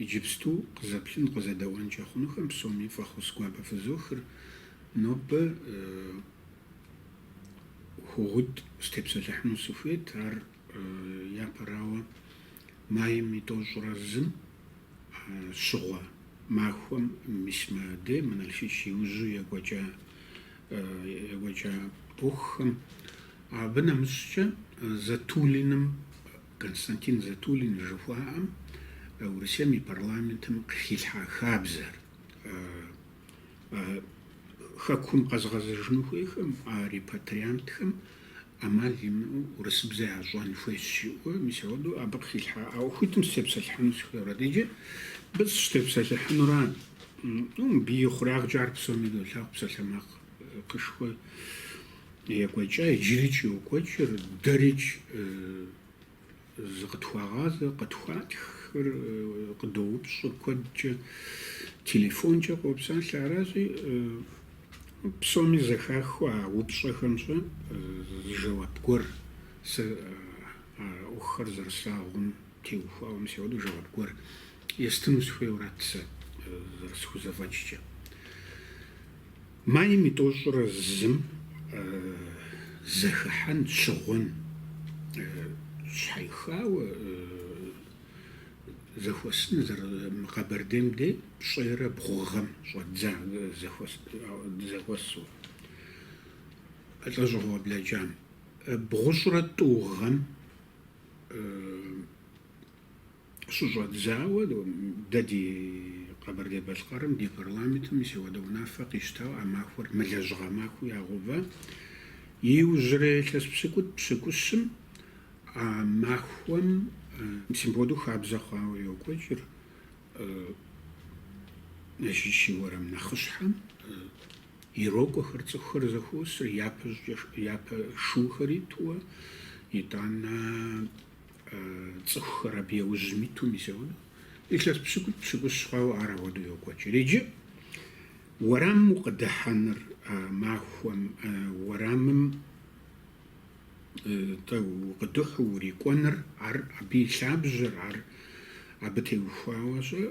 Иджыпсту къызэплъын къызэдэӏуэнкӏэ хъунухэм псоми фӏэхъус гуапэ фызохыр. Нобэ ӏуэхугъуитӏ сытепсэлъыхьыну сыхуейт. Ар япэрауэ майм и тӏощӏрэ зым щыгъуэ махуэм мис мыдей мы Налшыч иужьу екӏуэкӏа екӏуэкӏа ӏуэхухэм. Абы нэмыщӏкӏэ Затулиным Константин Затулин жыхуаӏэм Урысейм и парламентым къыхилъхьа хабзэр. Хэкум къэзыгъэзэжыну хуейхэм, а репатриантхэм ӏэмал имыӏэу урысыбзэ ящӏэн хуейщ жиӏэу, мис апхуэдэу абы къыхилъхьа а ӏуэхуитӏым сытепсэлъыхьыну сыхуейуэ. Иджы мыбы сыщытепсэлъыхьынура, ну, мыбы и хъуреягъкӏэ ар псоми долъагъу псалъэмакъышхуэ екӏуэкӏа, иджырикӏ йокӏуэкӏыр, дэрикӏ зыкъытхуагъазэ, къытхуатхыр, къыдоупщӏыр куэдкӏэ, телефонкӏэ къопсалъэ. Аращи, псоми зэхахыу а упщӏэхэм щӏэ зы жэуап гуэр сэ а ӏуэхухэр зэрыслъагъум теухуауэ мис апхуэдэу жэуап гуэр естыну сыхуейуэрат сэ зэрысхузэфӏэкӏкӏэ. Майм и тӏощӏрэ зым зэхыхьэн, щыгъуэн щхьэихауэ зэхуэсын мы Къэбэрдейм дей пщӏейрэ бгъу гъэм щӏэддза дызэхуэсу лӏэщӏыгъуэ блэкӏам. Бгъущӏрэ тӏу гъэм Щыщӏэдзауэ, дэ ди Къэбэрдей-Балъкъэрым, ди парламентым мис апхуэдэ унафэ къищтауэ а махуэр мылэжьыгъэ махуэу ягъэува. Иужьрей илъэс пщыкӏутӏ пщыкӏущым а махуэм мис мыпхуэдэу хабзэ хъуауэ йокӏуэкӏыр Налшыч и уэрам нэхъыщхьэм ирокӏуэхэр, цӏыхухэр зэхуосыр, япэ щӏыкӏэ япэ шухэр итуэ, итӏанэ Цӏыхухэр абы яужьым иту мис апхуэдэу. Илъэс пщыкӏутӏ пщыкӏущ хъуауэ ар апхуэдэу йокӏуэкӏыр. Иджы уэрамым укъыдыхьэныр а махуэм уэрамым тӏэ укъыдыхьу урикӏуэныр, ар абы и лъабжьэр, ар абы теухуауэ щӏэ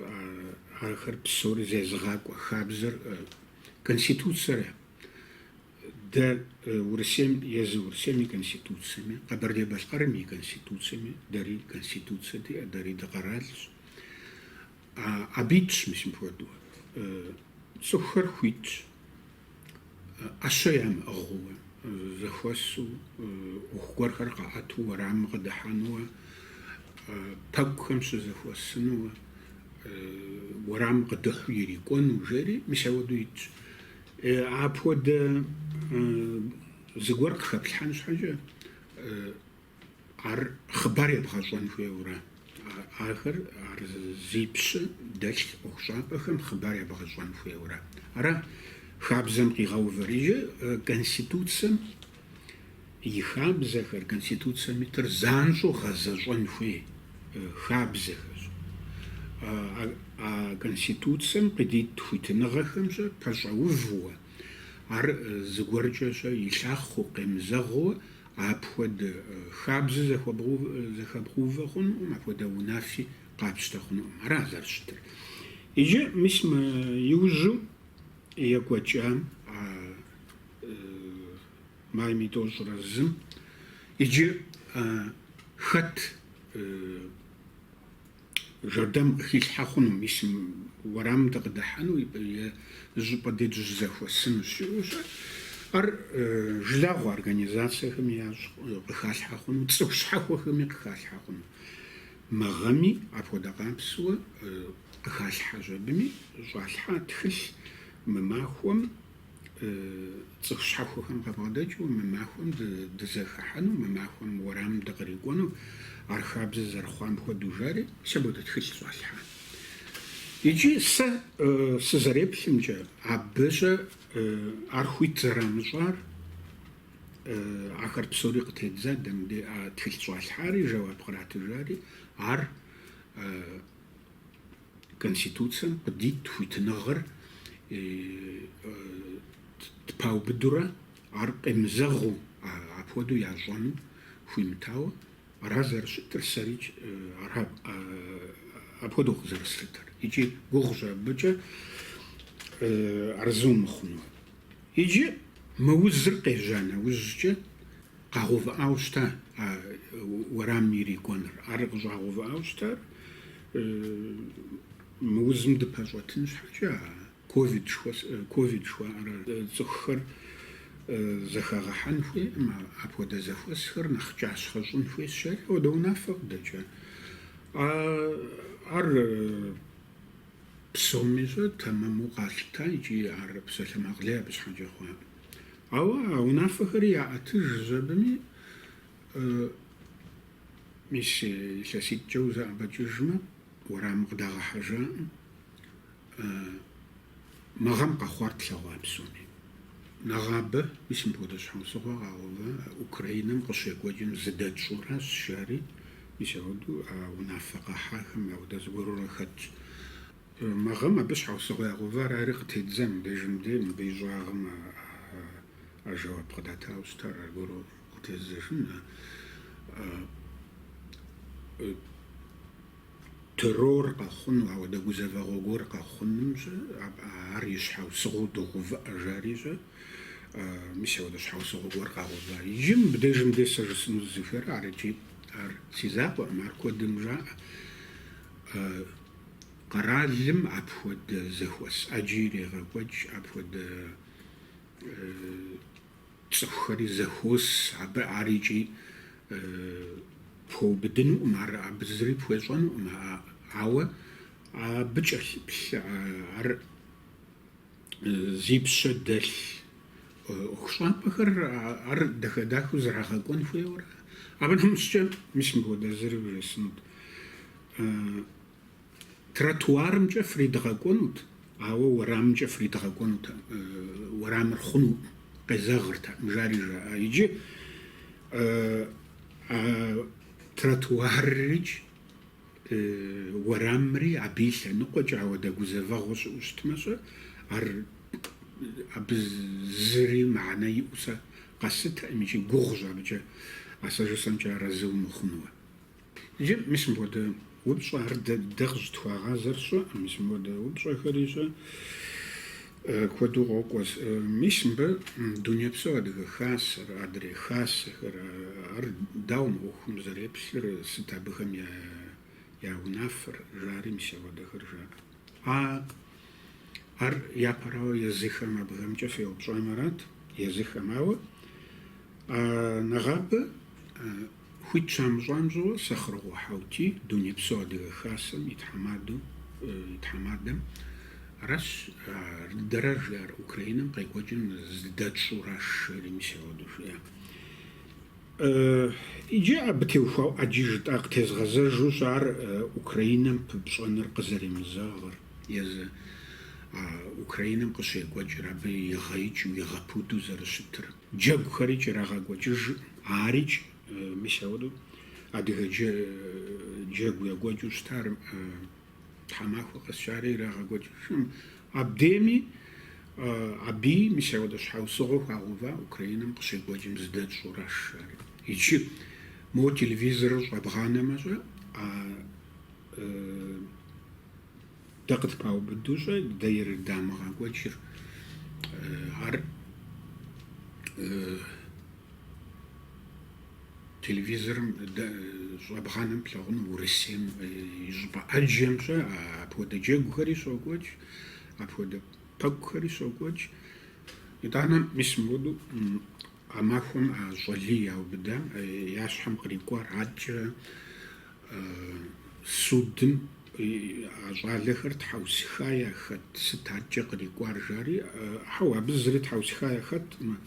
ахэр псори зезыгъакӏуэ хабзэр Конституцэра. Дэ Урысейм, езы Урысейм и Конституцэми, Къэбэрдей-Балъкъэрым и Конституцэми, дэри Конституцэ диӏэ, дэри дыкъэралщ. Абы итщ мис мыпхуэдэу. Цӏыхухэр хуитщ, ӏэщэ ямыӏыгъыуэ, зэхуэсу, ӏуэху гуэрхэр къаӏэту уэрамым къыдыхьэнуэ, пэкӏухэм щызэхуэсынуэ, уэрамым къыдыхьу ирикӏуэну, жери мис апхуэдэу итщ. Апхуэдэ зыгуэр къыхэплъхьэн щхьэкӏэ ар хъыбар ебгъэщӏэн хуейуэрэ. Ахэр ар зи пщэ дэлъ ӏуэхущӏапӏэхэм хъыбар ебгъэщӏэн хуейуэрэ. Ара хабзэм къигъэувэр. Иджы Конституцэм и хабзэхэр, Конституцэм итыр занщӏэу гъэзэщӏэн хуей хабзэхэщ. А Конституцэм къыдит хуитыныгъэхэм щэ пэщӏэувуэ, ар зыгуэркӏэ щэ илъахъэу, къемызэгъыуэ апхуэдэ хабзэ зэхэбгъэувэ хъунукъым, апхуэдэ унафи къапщтэ хъунукъым. Ара зэрыщытыр. Иджы мис мы иужьу екӏуэкӏам а Майм и тӏощӏрэ зым. Иджы хэт жэрдэм къыхилъхьэ хъуну, мис уэрамым дыкъыдыхьэну е зыщӏыпӏэ дей дыщызэхуэсыну жиӏэу щэ, ар жылагъуэ организацэхэми ящӏ къыхалъхьэ хъуну, цӏыху щхьэхуэхэми къыхалъхьэ хъуну. Мы гъэми апхуэдэ къабзэу къыхалъхьэщ абыми щӏалъхьа тхылъ мы махуэм Цӏыху щхьэхуэхэм къабгъэдэкӏыу мы махуэм дызэхыхьэну, мы махуэм уэрамым дыкърикӏуэну, ар хабзэ зэрыхъуам хуэдэу жари, мис апхуэдэ тхылъ щӏалъхьа. Икӏи сэ сызэреплъымкӏэ, абы щэ ар хуит зэрамыщӏар, ахэр псори къытеддза дэ мыдей а тхылъ щӏалъхьари, жэуап къратыжари, ар Конституцэм къыдит хуитыныгъэр тпаубыдурэ ар къемызэгъыу апхуэдэу ящӏэну хуимытауэ, ара зэрыщытыр сэрикӏ ара. апхуэдэу къызэрыслъытэр. Икӏи гугъущ абыкӏэ арэзы умыхъуну. Иджы мы узыр къежьа нэужькӏэ къагъэувыӏауэ щыта а уэрамым ирикӏуэныр. Ар къыщӏагъэувыӏауэ щытар мы узым дыпэщӏэтын щхьэкӏэ а ковид ковид жыхуаӏэр цӏыхухэр зэхэгъэхьэн хуейкъым, апхуэдэ зэхуэсхэр нэхъ кӏащхъэ щӏын хуейщ, жари апхуэдэ унафэ къыдэкӏа. Ар псоми щӏэ тэмэму къалъыта икӏи ар псалъэмакъ лей абы щхьэкӏэ хъуакъым. Ауэ а унафэхэри яӏэтыжщ абыми, мис илъэситӏкӏэ узэӏэбэкӏыжмэ, уэрамым къыдагъэхьэжакъым. Мы гъэм къэхъуар тлъэгъуа псоми. Нэгъабэ, мис мыпхуэдэ щхьэусыгъуэ къагъэува, Украинэм къыщекӏуэкӏым зыдэтщӏуращ, жари, мис апхуэдэу а унафэ къахьахэм апхуэдэ зыгуэрурэ хэтщ. Мы гъэм абы щхьэусыгъуэ ягъэувар ари къытеддзэн мыбдежым дей, мыбы и щӏагъым а жэуап къыдатауэ щытар аргуэру къытездзэжын. Террор къэхъуну, ауэдэ гузэвэгъуэ гуэр къэхъуным щэ, ар и щхьэусыгъуэу догъэувыӏэ жари щэ, мис ауэдэ щхьэусыгъуэ гуэр къагъэува. Иджы мыбдежым дей сэ жысӏэну сызыхуейр ар икӏи ар си закъуэкъым, ар куэдым жаӏэ. Къэралым апхуэдэ зэхуэс ӏэджи ирегъэкӏуэкӏ, апхуэдэ цӏыхухэри зэхуос, абы ар икӏи пхуэубыдынукъым, ар абы зыри пхуещӏэнукъым, ауэ абы кӏэлъыплъ ар зи пщэ дэлъ ӏуэхущӏапӏэхэр ар дахэ-дахэу зэрагъэкӏуэн хуейуэра. Абы нэмыщӏкӏэ мис мыпхуэдэ зыри вжесӏэнут. Тротуарымкӏэ фридгъэкӏуэнут, ауэ уэрамымкӏэ фридгъэкӏуэнутэкъым, уэрамыр хъунукъым, къезэгъыртэкъым, жари жаӏа. Иджы а тротуаррикӏ уэрамри абы и лъэныкъуэкӏэ ауэдэ гузэвэгъуэ щыӏэу щытмэ-щэ, ар абы зыри мыхьэнэ иӏэу сэ къэслъытэкъым икӏи гугъущ абыкӏэ а сэ жысӏэмкӏэ арэзы умыхъунуэ. Иджы мис мыпхуэдэ упщӏэ ар дэ къыщӏытхуагъазэр сщӏэкъым, мис мыпхуэдэ упщӏэхэри щэ куэду къокӏуэ. Мис мыбы Дунейпсо Адыгэ Хасэр, адрей хасэхэр, ар дауэ мы ӏуэхум зэреплъыр, сыт абыхэм я унафэр, жари мис апхуэдэхэр жаӏэ. А ар япэрауэ езыхэм абыхэмкӏэ феупщӏам арат, езыхэм, ауэ нэгъабэ Хуит щамыщӏам щыгъуэ Сэхъурокъуэ Хьэутий Дунейпсо Адыгэ Хасэм и тхьэмадэу, и тхьэмадэм аращ ар дыдэрэ жиӏар Украинэм къекӏуэкӏым зыдэтщӏуращ жери мис апхуэдэу жиӏа. Иджы абы теухуауэ ӏэджи жытӏа къытезгъэзэжу щэ ар Украинэм пыпщӏэныр къызэремызэгъыр, езы а Украинэм къыщекӏуэкӏыр абы игъэикӏыу, игъэпуду зэрыщытыр. Джэгухэрикӏ ирагъэкӏуэкӏыж, арикӏ, мис апхуэдэу адыгэ джэгу екӏуэкӏыу щытар тхьэмахуэ къэскӏэ ари ирагъэкӏуэкӏыжым. Абдейми абыи мис апхуэдэ щхьэусыгъуэ хуагъэува Украинэм къыщекӏуэкӏым зыдэтщӏуращ жари. Иджы мо телевизорыр щӏэбгъанэмэ-щэ, а Дэ къытпаубыду щэ, дэ ирыдамыгъэкӏуэкӏыр ар телевизорым щӏэбгъанэм плъагъуну Урысейм и щӏыпӏэ ӏэджэм щэ, апхуэдэ джэгухэри щокӏуэкӏ, апхуэдэ пэкӏухэри щокӏуэкӏ. Итӏанэ мис мыпхуэдэу а махуэм а щӏалий яубыдам я щхьэм кърикӏуар адэкӏэ Судым а щӏалэхэр тхьэусыха яхэт, сыт адэкӏэ кърикӏуар жари, хьэуэ, абы зыри тхьэусыха яхэткъым.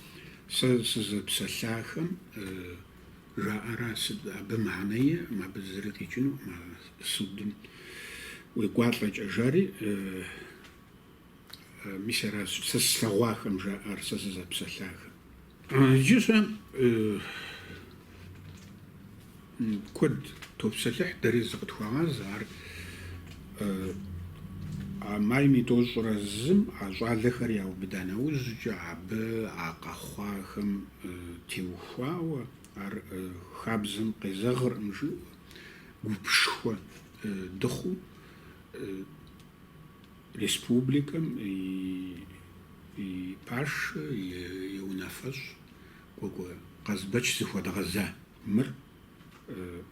Сэ сызэпсэлъахэм жаӏара, сыт абы мыхьэнэ иӏэкъым, абы зыри къикӏынукъым а судым уекӏуалӏэкӏэ жари, мис аращ сэ слъэгъуахэм жаӏар, сэ сызэпсэлъахэм. Иджы сэ куэд топсэлъыхь, дэри зыкъытхуагъазэ, ар а майм и тӏощӏрэ зым а щӏалэхэр яубыда нэужькӏэ абы а къэхъуахэм теухуауэ ар хабзэм къезэгъыркъым жиӏэу гупышхуэ дыхъуу. республикэм и пашэ, и унафэщӏ Кӏуэкӏуэ Къазбэч зыхуэдгъэза. Мыр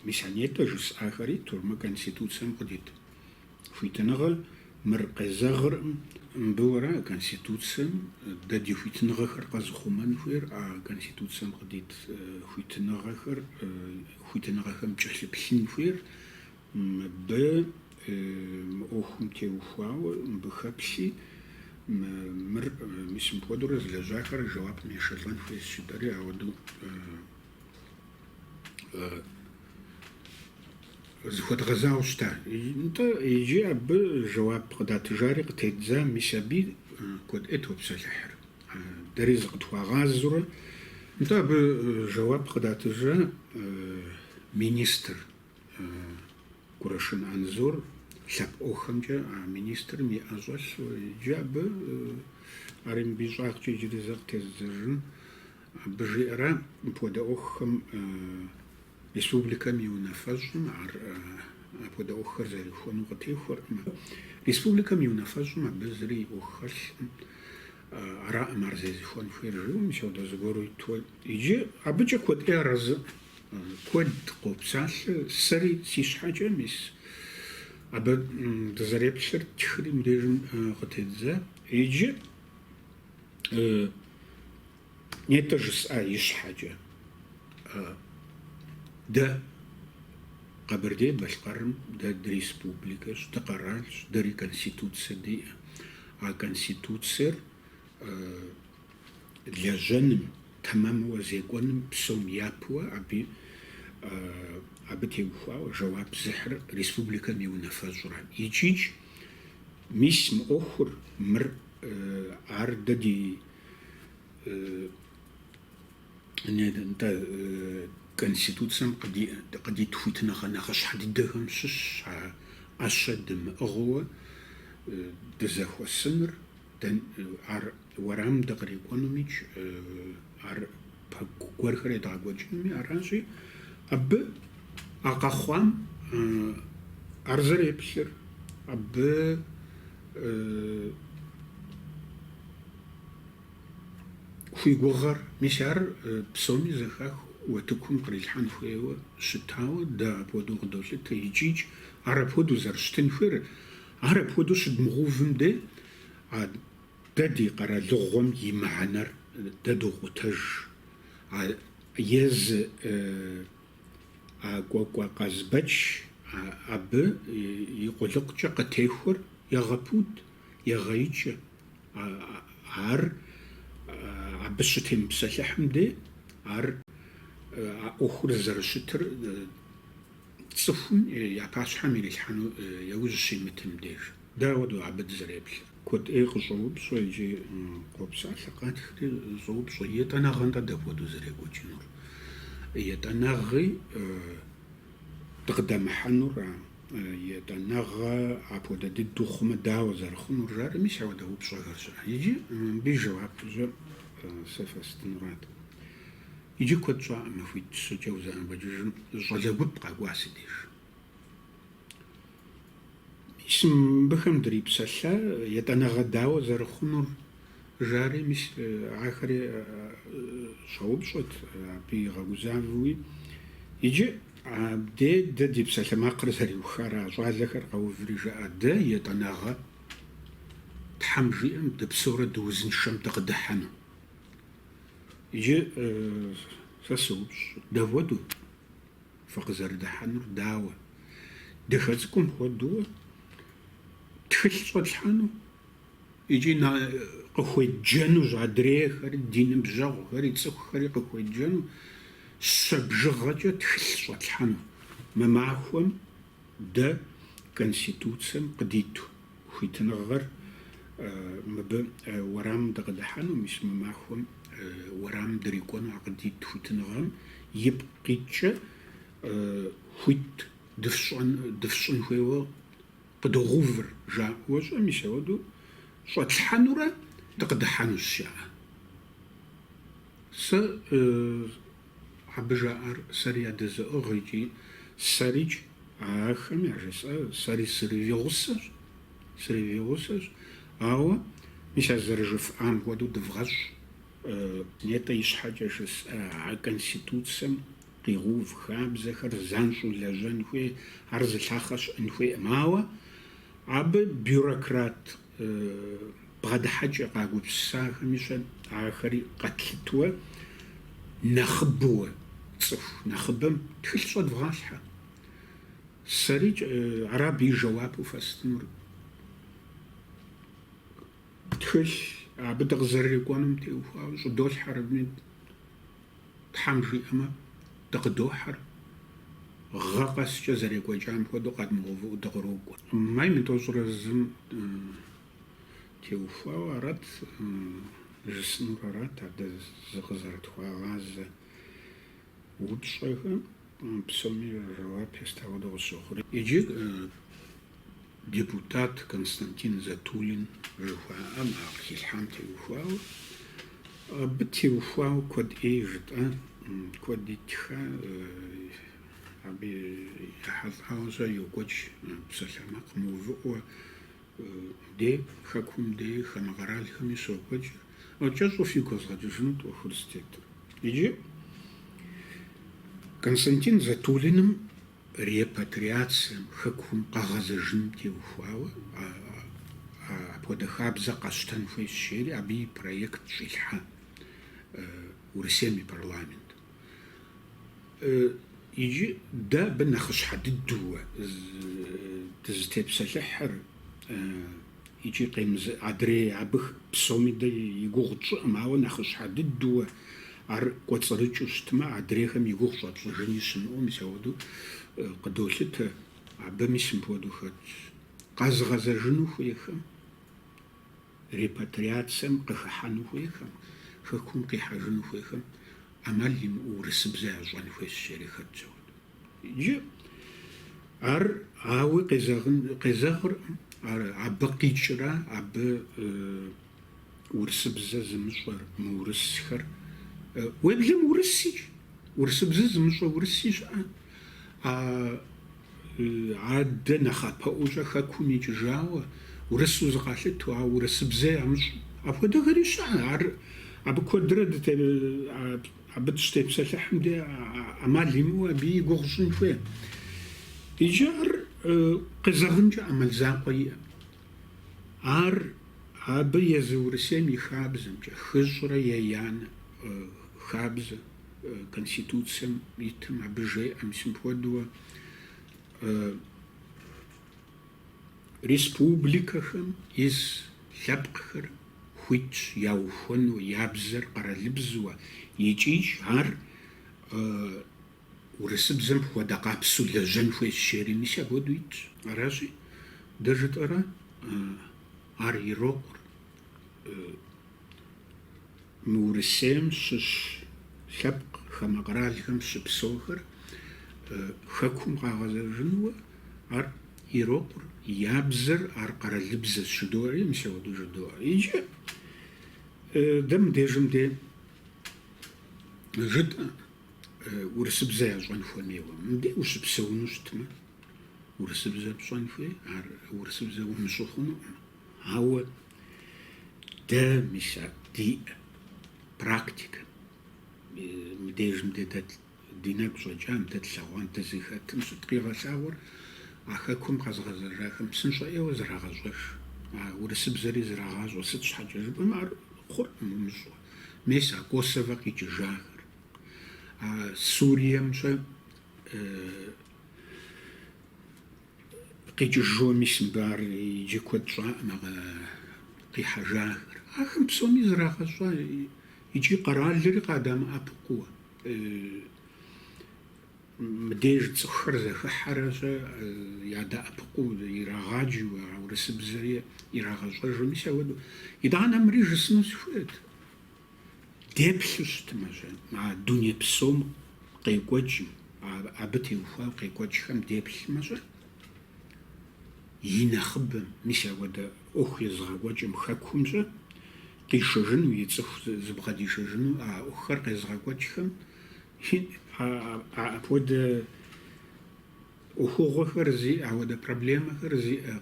мис а нетӏэ жысӏахэри иту, мы Конституцэм къыдит хуитыныгъэ, мыр къезэгъыркъым. Мыбы уэра Конституцэм дэ ди хуитыныгъэхэр къэзыхъумэн хуейр, а Конституцэм къыдит хуитыныгъэхэр, хуитыныгъэхэм кӏэлъыплъын хуейр, мыбы мы ӏуэхум теухуауэ мыбы хэплъи, мыр мис мыпхуэдэурэ зылэжьахэр жэуапым ешэлӏэн хуейщ жытӏэри ауэдэу зыхуэдгъэзауэ щыта. Нтӏэ, иджы абы жэуап къыдатыжари къытеддза, мис аби куэд ӏей топсэлъыхьыр. Дэри зыкъытхуагъазэурэ. Нтӏэ, абы жэуап къыдатыжа министр Кӏурашын Анзор лъэпкъ ӏуэхухэмкӏэ а министрым и ӏэ щӏэлъу, иджы абы ари мыбы и щӏагъкӏэ иджыри зэ къытездзэжын. Абы жиӏэра мыпхуэдэ ӏуэхухэм республикэм и унафэщӏым ар апхуэдэ ӏуэхухэр зэрихуэну къытехуэркъым. Республикэм и унафэщӏым абы зыри и ӏуэху хэлъкъым. Араӏым ар зезыхуэн хуейр жиӏэу мис ауэдэ зыгуэру итуэ. Иджы абыкӏэ куэд ӏей арэзы. Куэд къопсалъэ, сэри си щхьэкӏэ мис абы дызэреплъыр ттхыри мыбдежым къытеддза. Иджы нетӏэ жысӏа и щхьэкӏэ дэ Къэбэрдей-Балъкъэрым дэ дыреспубликэщ, дыкъэралщ, дэри конституцэ диӏэ. А конституцэр лэжьэным, тэмэмуэ зекӏуэным псом япэуэ абы абы теухуауэ жэуап зыхьыр республикэм и унафэщӏра. Икӏикӏ мис мы ӏуэхур, мыр ар дэ ди нтӏэ Конституцэм къыдит хуитыныгъэ нэхъыщхьэ дыдэхэм щыщщ а ӏэщэ дымыӏыгъыуэ дызэхуэсыныр, ар уэрамым дыкърикӏуэнумикӏ, ар пэкӏу гуэрхэр едгъэкӏуэкӏынуми аращи, абы а къэхъуам ар зэреплъыр, абы хуигугъэр, мис ар псоми зэхах утыкум кърилъхьэн хуейуэ щытауэ дэ апхуэдэу къыдолъытэ икӏикӏ ар апхуэдэу зэрыщытын хуейр, ар апхуэдэу щыдмыгъэувым де а дэ ди къэралыгъуэм и мыхьэнэр дэ докъутэж. А езы а Кӏуэкӏуэ Къазбэч абы и къулыкъукӏэ къытехуэр егъэпуд, егъэикӏэ. Ар абы щытемыпсэлъыхьым де, ар а ӏуэхур зэрыщытыр цӏыхум я пащхьэм ирилъхьэну яужь щимытым деж. Дэ ауэдэу абы дызэреплъыр. Куэд ӏей къыщӏоупщӏэ икӏи къопсалъэ къатхри щӏоупщӏэ. Етӏанэгъэ нтӏэ дапхуэдэу зэрекӏуэкӏынур? Етӏанэгъи дыкъыдэмыхьэнур а етӏанэгъэ апхуэдэ дыдэу хъумэ дауэ зэрыхъунур жари, мис апхуэдэ упщӏэхэр щыӏэ. Иджы мыбы и жэуапыжьэ сэ фэстынурат. Иджы куэд щӏаӏым махуитӏ-щыкӏэ узэӏэбэкӏыжым щӏалэ гуп къэкӏуа си деж. Мис мыбыхэм дрипсэлъа, етӏанэгъэ дауэ зэрыхъунур жари, мис ахэри щӏэупщӏэт, абы игъэгузавэуи. Иджы абдей дэ ди псалъэмакъыр зэриухар а щӏалэхэр къэуври жаӏа, дэ етӏанэгъэ Тхьэм жиӏэм дыпсэурэ дыузыншэм дыкъыдыхьэну. Иджы сэ соупщӏ, дапхуэдэу фыкъызэрыдыхьэнур дауэ? Дахэ цӏыкӏум хуэдэу тхылъ щӏэтлъхьэну икӏи къыхуедджэнущ адрейхэри, ди ныбжьэгъухэри, цӏыхухэри къыхуедджэну, щэ бжыгъэкӏэ тхылъ щӏэтлъхьэну. Мы махуэм дэ Конституцэм къыдит хуитыныгъэр мыбы уэрамым дыкъыдыхьэну, мис мы махуэм уэрамым дрикӏуэну а къыдит хуитыныгъэм ипкъ иткӏэ хуит дыфщӏын хуейуэ къыдогъэувыр, жаӏэу щӏэ, мис апхуэдэу щӏэтлъхьэнурэ дыкъыдыхьэнущ, жаӏэ. Сэ абы жаӏэр сэри ядэзыӏыгъ икӏи сэрикӏ ахэм яжесӏа, сэри срыригъусэщ. Сривигъусэщ, ауэ мис а зэрыжыфӏам хуэдэу дывгъэщӏ. Нетӏэ ищхьэкӏэ жысӏа а Конституцэм къигъэув хабзэхэр занщӏэу лэжьэн хуей, ар зылъахъэ щыӏэн хуейкъым. Ауэ абы бюрократ бгъэдыхьэкӏэ къагупсысахэми щэ ахэри къэтлъытуэ нэхъыбэуэ цӏыху нэхъыбэм тхылъ щӏэдвгъалъхьэ. Сэри ара абы и жэуапу фэстынур. Тхылъ абы дыкъызэрырикӏуэнум теухуауэ щӏыдолъхьэр абыми Тхьэм жиӏэмэ, дыкъыдохьэр, гъэ къэскӏэ зэрекӏуэкӏам хуэдэу къэдмыгъэувыӏэу дыкърокӏуэ. Майм и 31-м теухуауэ арат, жысӏэнур арат, адэ зыкъызэрытхуагъазэ упщӏэхэм псоми жэуап еста хуэдэу къысщохъури. Иджы депутат Константин Затулин жыхуаӏэм а къыхилъхьам теухуауэ, абы теухуауэ куэд ӏей жытӏа, куэд итха, абы ехьэлӏауэ щэ йокӏуэкӏ псалъэмакъ мыувыӏэу дей, хэкум дей, хамэ къэралхэми щокӏуэкӏ. Кӏэщӏу фигу къэзгъэкӏыжынут ӏуэхур зытетыр. Иджы Константин Затулиным репатриацием, хэкум къэгъэзэжыным теухуауэ апхуэдэ хабзэ къэщтэн хуейщ, жери абы и проект щӏилъхьа Урысейм и парламент. Иджы дэ абы нэхъыщхьэ дыдэу дызытепсэлъыхьыр икӏи адрей абы псоми дэ и гугъу тщӏыӏым, ауэ нэхъыщхьэ дыдэу ар кӏуэцӏрыкӏыу щытмэ, адрейхэм и гугъу щӏэтщӏыжыни щымыӏэу мис апхуэдэу къыдолъытэ. Абы мис мыпхуэдэу хэтщ. Къэзыгъэзэжыну хуейхэм, репатриацием къыхыхьэну хуейхэм, хэкум къихьэжыну хуейхэм ӏэмал имыӏэу урысыбзэ ящӏэн хуейщ, жери хэтщ апхуэдэу. Иджы ар ауи къезэгъыркъым, ар абы къикӏрэ абы урысыбзэ зымыщӏэр, мыурысхэр, уеблэм урысикӏ, урысыбзэ зымыщӏэ урыси щыӏэ. Адэ нэхъапэӏуэкӏэ хэкум икӏыжауэ, урысу зыкъалъытэу, ауэ урысыбзэ ямыщӏэу. Апхуэдэхэри щыӏэ, ар абы куэдрэ абы дыщытепсэлъыхьым де ӏэмал имыӏэу абы и гугъу щӏын хуей. Иджы ар къезэгъынкӏэ ӏэмал закъуэ иӏэм. Ар абы езы Урысейм и хабзэмкӏэ, хыщӏрэ еянэ хабзэ Конституцием итым абы жеӏэ мис мыпхуэдэу республикэхэм ис лъэпкъхэр хуитщ яухуэну я бзэр къэралыбзэуэ икӏи ар урысыбзэм хуэдэ къабзэу лэжьэн хуейщ, жери мис апхуэдэу итщ. Аращи, дэ жытӏэрэ ар ирокъур. Мы Урысейм щыщ лъэпкъ хамэ къэралхэм щыпсэухэр хэкум къагъэзэжынуэ, ар ирокъур, я бзэр ар къэралыбзэщ жыдоӏэри, мис апхуэдэу жыдоӏэ. Иджы дэ мыбдежым де жытӏэ урысыбзэ ящӏэн хуэмейуэ. Мыбдеж ущыпсэуну щытмэ, урысыбзэ пщӏэн хуей, ар урысыбзэ умыщӏэу хъунукъым. Ауэ дэ мис а диӏэ практикэ мыбдежым де дэ ди нэгу щӏэкӏам, дэ тлъэгъуам, дызыхэтым сыт къигъэлъагъуэр? А хэкум къэзыгъэзэжахэм псынщӏэ ӏейуэ зрагъэщӏэж, а урысыбзэри зрагъащӏэ, сыт щхьэкӏэ жыпӏэмэ, ар хъуркъым умыщӏэу. Мес а Косово къикӏыжахэр, а Сурием-щэ Къикӏыжу мис мыбы ар иджы куэд щӏаӏым а къихьэжахэр. Ахэм псоми зрагъэщӏа икӏи къэралри къадэмыӏэпыкъууэ. Мыбдеж цӏыхухэр зэхыхьэрэ-щэ ядэӏэпыкъуу, ирагъаджэу, а урысыбзэри ирагъэщӏэжу, мис апхуэдэу. Итӏанэ мыри жысӏэну сыхуейт. Деплъу щытмэ-щэ, а дуней псом къекӏуэкӏым, абы теухуауэ къекӏуэкӏхэм деплъмэ-щэ, и нэхъыбэм, мис апхуэдэ ӏуэху езыгъэкӏуэкӏым хэкум-щэ, къишэжыну, и цӏыху зыбгъэдишэжыну а ӏуэхухэр къезыгъэкӏуэкӏхэм апхуэдэ. ӏуэхугъуэхэр зиӏэ, ауэдэ проблемэхэр зиӏэ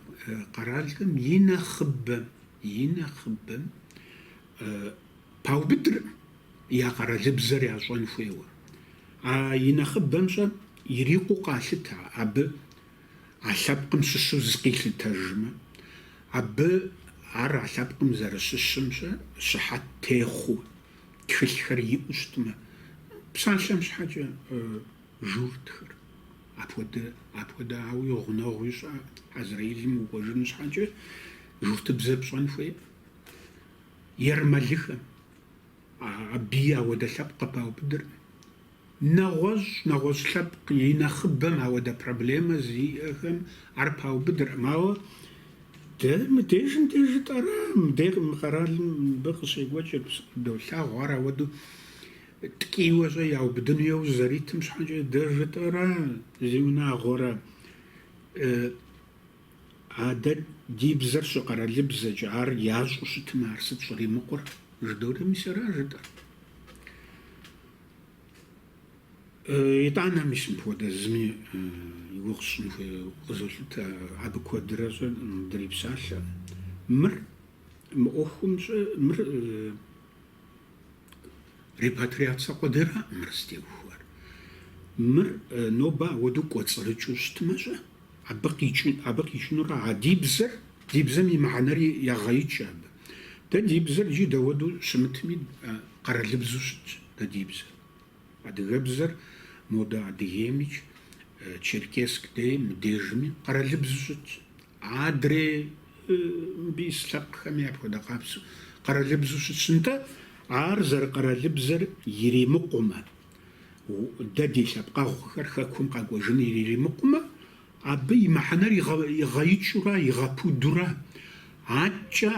къэралхэм и нэхъыбэм, и нэхъыбэм паубыдыркъым я къэралыбзэр ящӏэн хуейуэ. А и нэхъыбэм-щэ ирикъуу къалъытэ абы а лъэпкъым щыщу зыкъилъытэжмэ, абы ар а лъэпкъым зэрыщыщым-щэ щыхьэт техъуу тхылъхэр иӏэу щытмэ, псалъэм щхьэкӏэ журтхэр. Апхуэдэ, апхуэдэ ауи гъунэгъуи щыӏэкъым. Израилым укӏуэжын щхьэкӏэ журтыбзэ пщӏэн хуейкъым. Ермэлыхэм абыи ауэдэ лъэпкъ къыпаубыдыркъым. Нэгъуэщӏ, нэгъуэщӏ лъэпкъ и нэхъыбэм ауэдэ проблемэ зиӏэхэм ар паубыдыркъым. Ауэ дэ мыдежым деж жытӏэра, мыдей мы къэралым мыбы къыщекӏуэкӏыр долъагъу, ар ауэдэу ткӏийуэ-щэ яубыдыну яужь зэритым щхьэкӏэ дэ жытӏэра, зиунагъуэрэ, а дэ ди бзэр щыкъэралыбзэкӏэ, ар ящӏу щытмэ, ар сыт щӏримыкъур жыдори, мис ара жытӏэр. Итӏанэ мис мыпхуэдэ зыми и гугъу сщӏын хуейуэ къызолъытэ, абы куэдрэ-щэ дрипсалъэ. Мыр, мы ӏуэхум-щэ, мыр репатриацэ къудейраӏым мыр зытеухуар. Мыр нобэ ауэдэу кӏуэцӏрыкӏыу щытмэ-щэ, абы къикӏын, абы къикӏынура а ди бзэр, ди бзэм и мыхьэнэри ягъэикӏ абы. Дэ ди бзэр иджы дауэдэу щымытми, къэралыбзэу щытщ дэ ди бзэр. Адыгэбзэр модэ Адыгеймикӏ, Черкесск дей мыдежми къэралыбзэу щытщ. Адрей мыбы ис лъэпкъхэми апхуэдэ къабзэу къэралыбзэу щытщ. Нтӏэ, ар зэрыкъэралыбзэр иримыкъумэ, дэ ди лъэпкъэгъухэр хэкум къэкӏуэжын иримыкъумэ, абы и мыхьэнэр игъэикӏыурэ, игъэпудурэ, аткӏэ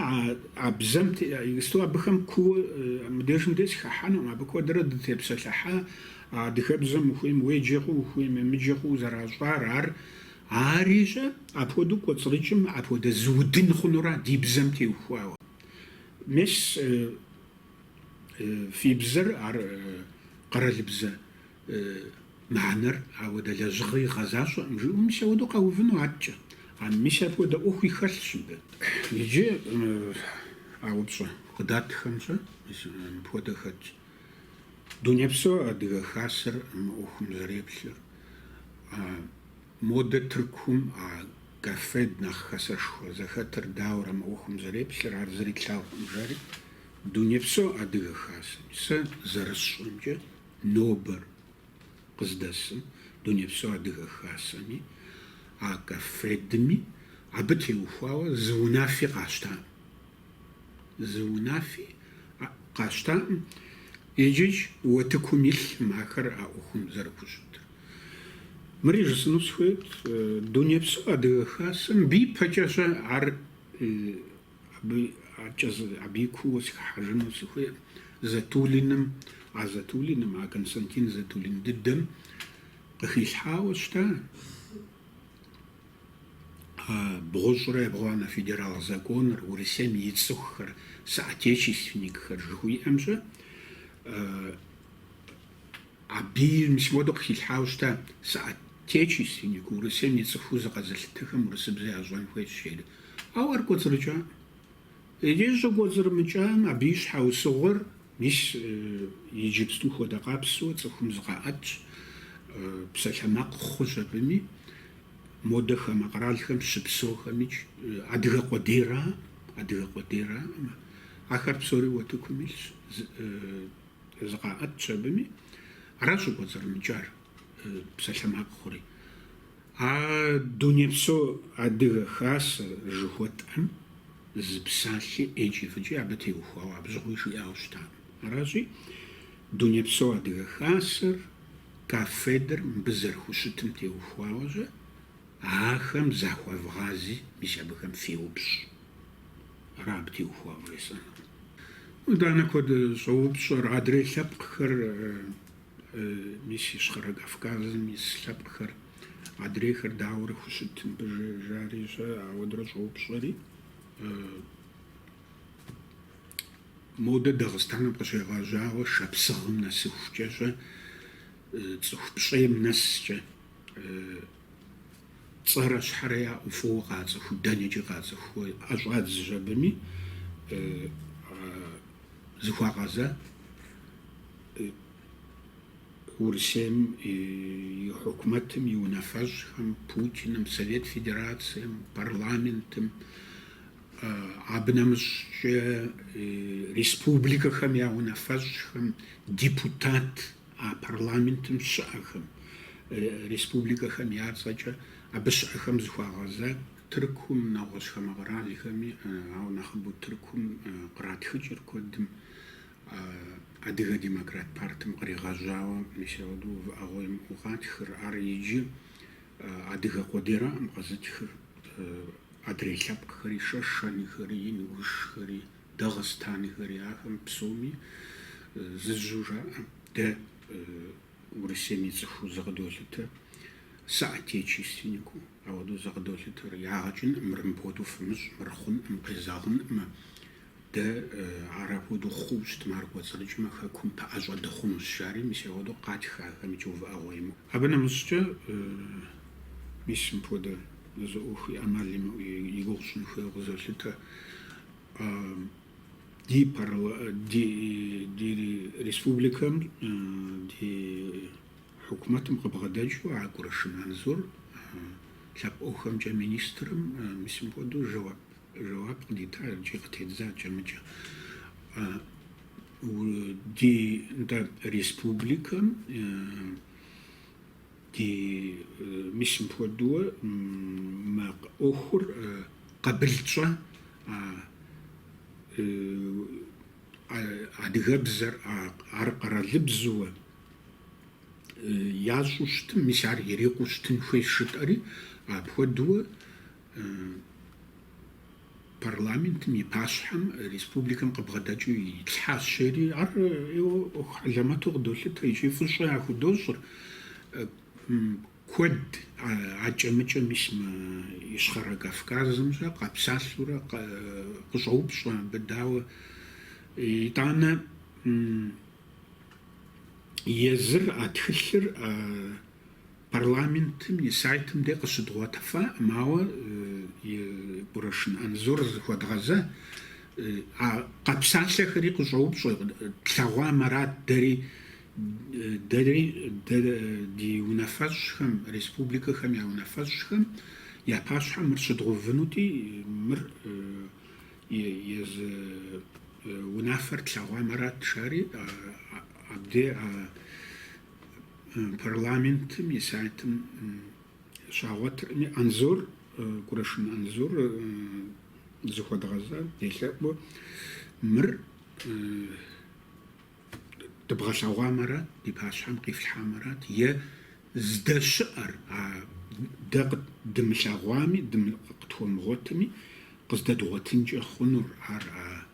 а бзэм иджыпсту абыхэм кууэ мыдежым дей сыхыхьэнукъым, абы куэдрэ дытепсэлъыхьа, адыгэбзэм ухуейм уеджэ хъу, ухуейм уемыджэ хъуу зэращӏар, ар ари-щэ апхуэдэу кӏуэцӏрыкӏым апхуэдэ зы удын хъунура ди бзэм теухуауэ. Мес фи бзэр ар къэралыбзэ мыхьэнэр ауэдэ лэжьыгъэ игъэзащӏэкъым жиӏэу мис ауэдэу къэувыну аткӏэ. А мис апхуэдэ ӏуэхуи хэлъщ мыбы. Иджы а упщӏэ къыдатхэм-щэ, мис мыпхуэдэ хэтщ. Дунейпсо Адыгэ Хасэр мы ӏуэхум зэреплъыр, модэ Тыркум а КАФФЕД нэхъ хасэшхуэ зэхэтыр дауэрэ мы ӏуэхум зэреплъыр, ар зыри тлъагъукъым жари. Дунейпсо Адыгэ Хасэм сэ зэрысщӏэмкӏэ нобэр къыздэсым Дунейпсо Адыгэ Хасэми а КАФФЕДми абы теухуауэ зы унафи къащтакъым. Зы унафи къащтакъым, иджыкӏ уэтыкум илъкъым ахэр а ӏуэхум зэрыхущытыр. Мыри жысӏэну сыхуейт, Дунейпсо Адыгэ Хасэм мыбы ипэкӏэ-щэ ар абы абыи кууэ сыхыхьэжыну сыхуейкъым. Затулиным, а Затулиным, а Константин Затулин дыдэм къыхилъхьауэ щыта. Бгъущӏрэ ебгъуанэ федерал законыр, Урысейм и цӏыхухэр, соотечественникхэр жыхуиӏэм-щэ, абыи мис мыуэдэу къыхилъхьауэ щыта соотечественник, Урысейм и цӏыхуу зыкъэзылъытэхэм урысыбзэ ящӏэн хуейщ, жери. Ауэ ар кӏуэцӏрыкӏакъым. Иджы щӏыкӏуэцӏрымыкӏам абы и щхьэусыгъуэр мис иджыпсту хуэдэ къабзэу цӏыхум зыкъаӏэтщ, псалъэмакъ хъущ абыми, модэ хамэ къэралхэм щыпсэухэмикӏ адыгэ къуэдейра, адыгэ къуэдейраӏым. Ахэр псори уэтыкум илъщ, зыкъаӏэтщ абыми. Ара щӏыкӏуэцӏрымыкӏар псалъэмакъ хъури. А Дунейпсо Адыгэ Хасэ жыхуэтӏэм зы псалъи ӏейкӏи фӏыкӏи абы теухуауэ абы щыгъуи жиӏауэ щытакъым. Аращи, Дунейпсо Адыгэ Хасэр, КАФФЕД-р мыбы зэрыхущытым теухуауэ-щэ, ахэм захуэвгъази, мис абыхэм феупщӏ. Ара абы теухуауэ жесӏэнур. Итӏанэ куэд щӏоупщӏэр, адрей лъэпкъхэр Мис Ищхъэрэ Кавказым ис лъэпкъхэр, адрейхэр дауэрэ хущыт мыбы жари-щэ, ауэдурэ щӏоупщӏэри. Модэ Дагъыстаным къыщегъэжьауэ Шапсыгъым нэсыхукӏэ-щэ, цӏыху пщӏейм нэскӏэ. цӏэрэ щхьэрэ яӏэу фӏыуэ къацӏыхуу, дэнэкӏи къацӏыхуу ӏэ щӏадзщ абыми зыхуагъэза Урысейм и хьукумэтым и унафэщӏхэм, Путиным, Совет Федерацием, парламентым, абы нэмыщӏкӏэ республикэхэм я унафэщӏхэм, депутат а парламентым щыӏэхэм, республикэхэм я цӏэкӏэ абы щыӏэхэм зыхуагъэза. Тыркум, нэгъуэщӏ хамэ къэралхэми, ауэ нэхъыбэу Тыркум къратхыкӏыр куэдым Адыгэ демократ партым къригъэжьауэ мис ауэдэу увыӏэгъуэ имыӏэу къатхыр. Ар иджы адыгэ къудейраӏым къэзытхыр, адрей лъэпкъхэри, шэшэнхэри, ингушхэри, дагъыстанхэри, ахэм псоми зыжьу жаӏэ, дэ Урысейм и цӏыхуу зыкъыдолъытэ, соотечественникыу ауэдэу зыкъыдолъытэр, ягъэ кӏынкъым, мыр мыпхуэдэу фымыщӏ, мыр хъункъым, къезэгъынкъымэ. Дэ ар апхуэдэу хъуу щытмэ, ар кӏуэцӏрыкӏмэ, хэкум пэӏэщӏэ дыхъунущ, жари мис апхуэдэу къатх ахэм икӏи увыӏэгъуэ имыӏэу. Абы нэмыщӏкӏэ мис мыпхуэдэ зы ӏуэхуи ӏэмал имыӏэу и гугъу щӏын хуейуэ къызолъытэ. Ди ди ди республикэм ди хьукумэтым къыбгъэдэкӏыу а Кӏурашын Анзор лъэпкъ ӏуэхухэмкӏэ министрым мис мыпхуэдэу жэуап Жэуап къыдита икӏи къытеддза кӏэмыкӏэ. Ди нтӏэ республикэм ди мис мыпхуэдэуэ мы ӏуэхур къабыл тщӏа адыгэбзэр ар къэралыбзэуэ ящӏу щытым, мис ар ирикъуу щытын хуейщ жытӏэри, апхуэдэуэ Парламентым и пащхьэм республикэм къыбгъэдэкӏыу итлъхьащ жери, ар ӏейуэ ӏуэху хьэлэмэту къыдолъытэ икӏи фӏыщӏэ яхудощӏыр. Куэд акӏэ-мыкӏэ мис мы Ищхъэрэ Кавказым щэ къэпсалъэурэ къыщӏоупщӏэ абы дауэ. Итӏанэ езыр а тхылъыр Парламентым и сайтым де къыщыдгъуэтыфаӏым, ауэ Кӏурашын Анзор зыхуэдгъэза а къэпсалъэхэри къыщӏоупщӏэ, тлъэгъуам арат дэри, дэри дэ ди унафэщӏхэм, республикэхэм я унафэщӏхэм я пащхьэм мыр щыдгъэувынути, мыр езы унафэр тлъэгъуам арат, жари абдей а Парламентым и сайтым щагъуэтыркъыми, Анзор, Кӏурашын Анзор зыхуэдгъэза, делъэӏуу, мыр дыбгъэлъэгъуам арат, ди пащхьэм къифлъхьам арат, е здэщыӏэр а дэ дымылъэгъуами, къытхуэмыгъуэтми, къыздэдгъуэтынкӏэ хъунур ар а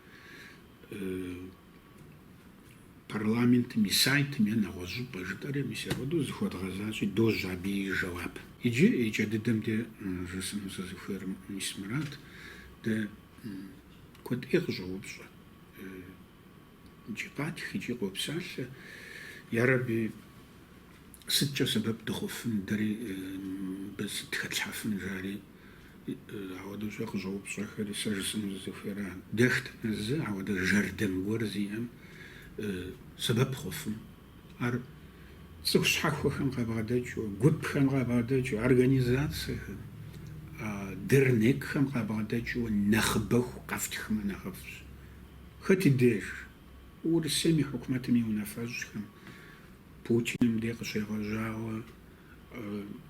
Парламентым и сайтым е нэгъуэщӏ щӏыпӏэ жытӏэри, мис апхуэдэу зыхуэдгъэзащи, дожьэ абы и жэуап. Иджы икӏэ дыдэм де жысӏэну сызыхуейр мис мырат, дэ куэд ӏей къыщӏоупщӏэ. Икӏи къатх, икӏи къопсалъэ. Ярэби, сыткӏэ сэбэп дыхъуфын, дэри мыбы сыт хэтлъхьэфын, жари. Ауэдэу щэ къыщӏэупщӏэхэри сэ жысӏэну сызыхуейра. Дэтхэнэ зы ауэдэ жэрдэм гуэр зиӏэм сэбэп хъуфын. Ар цӏыху щхьэхуэхэм къабгъэдэкӏыу, гупхэм къабгъэдэкӏыу, организацэхэм, дернекхэм къабгъэдэкӏыу нэхъыбэху къэфтхмэ нэхъыфӏщ. Хэт и деж? Урысейм и хьукумэтым и унафэщӏхэм, Путиным де къыщегъэжьауэ,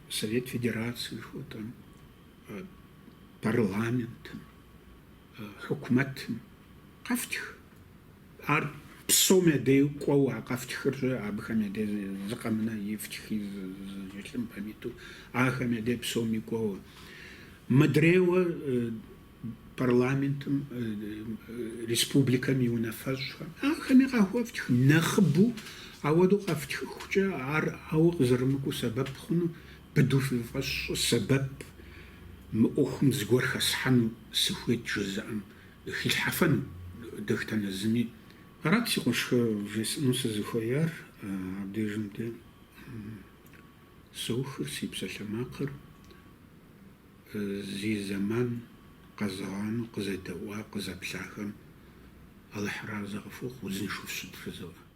Совет Федераци жыхуэтӏэм, парламентым, хьукумэтым къэфтх. Ар псом я дей кӏуэуэ а къэфтхыр щэ, абыхэм я дей зы къэмынэ ифтхи зы лъымпэм иту, ахэм я дей псоми кӏуэуэ. Мыдрейуэ парламентым, республикэм и унафэщӏхэм, ахэми къахуэфтх, нэхъыбэу ауэдэу къэфтхыхукӏэ ар ауэ къызэрымыкӏуэу сэбэп хъуну, быдэу фи фӏэщ фщӏы, сэбэп мы ӏуэхум зыгуэр хэслъхьэну сыхуейт жызыӏэм хилъхьэфэну дэтхэнэ зыми. Арат си къуэшхэ вжесӏэну сызыхуеяр, абдежым де соухыр си псалъэмакъыр. Зи зэман къэзыгъанэу къызэдэӏуа, къызэплъахэм Алыхьыр арэзы къыфхухъу, узыншэу фыщыт жызоӏэ.